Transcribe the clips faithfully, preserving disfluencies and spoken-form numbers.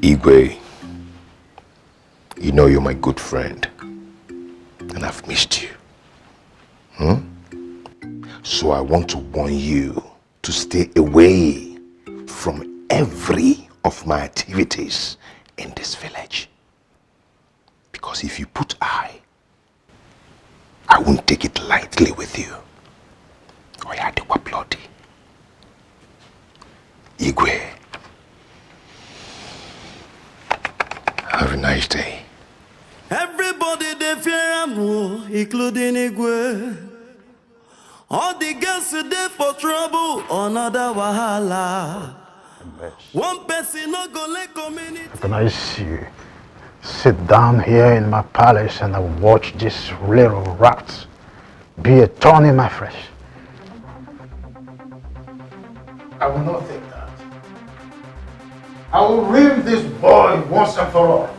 Igwe, you know you're my good friend, and I've missed you. Hmm? So I want to warn you to stay away from every of my activities in this village. Because if you put eye, I won't take it lightly with you. Oya, dịkwa bloody. Igwe. Have a nice day. Everybody dey fear am o, including Igwe. All the girls dey for trouble, another wahala. One person no go let community. Can I see you sit down here in my palace and I watch this little rat be a thorn in my flesh? I will not take that. I will rim this boy once and for all.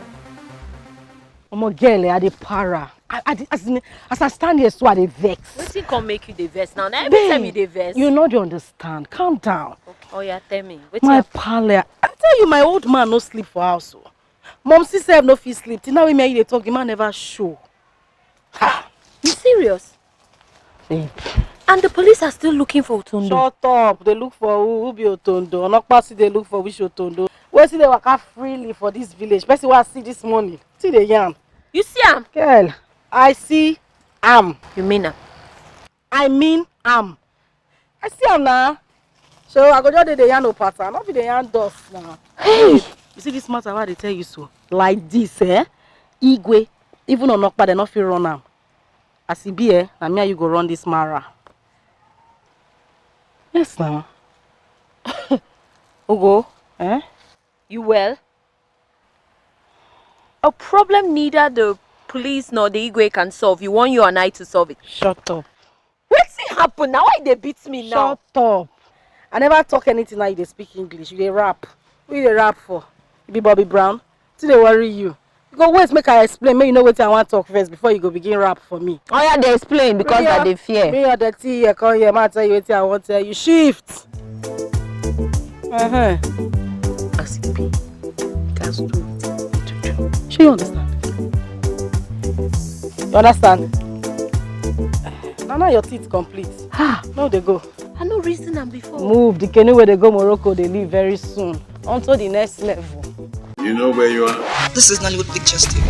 Omo girl, eh, I dey para. I, I, dey- as, in, as I stand here, so I dey vex. Wetin come make you dey vex now? Na every time you dey vex. You no dey understand. Calm down. Oh yeah, tell me. Wetin My happen? Pale, I tell you, my old man no sleep for house. Oh. Mom, see sef no fit sleep. Till now, wey me and you dey talk, the man never show. Ha! You serious? Babe. And the police are still looking for Otondo. Shut up. They look for who? Who be Otondo? Onokpa still dey look for which Otondo? Wey still dey waka freely for this village? Person wey I see this morning. See the yarn. You see am? Girl, I see am. You mean am? I mean am. I see am now. So I go just dey dey yarn no pattern. Not be dey yarn dust now. Hey! You see this matter wey I dey tell you so? Like this, eh? Igwe, even Onokpa, they no fit run am. As e be, eh, na me and you go run this mara. Yes, now. Ogo, eh? You well? A problem neither the police nor the Igwe can solve. You want you and I to solve it. Shut up. Wetin happen? Now why they beat me now? Shut up. I never talk anything, now you dey speak English. You dey rap. Who you dey rap for? You be Bobby Brown? Wetin dey worry you? You go wait make I explain, make you know wetin I wan talk first before you go begin rap for me. Oh yeah, they explain because Bring that your- they fear. Bring your dirty here, come here, ma tell you wetin I wan tell you. Shift. Uh-huh. As it be, that's do it. Shey you understand? You understand? Now, now your teeth complete. Ha! No, they go. I no reason am before. Move. The canoe wey dey go Morocco dey leave very soon. Onto the next level. You know where you are? This is Nollywood Pictures T V.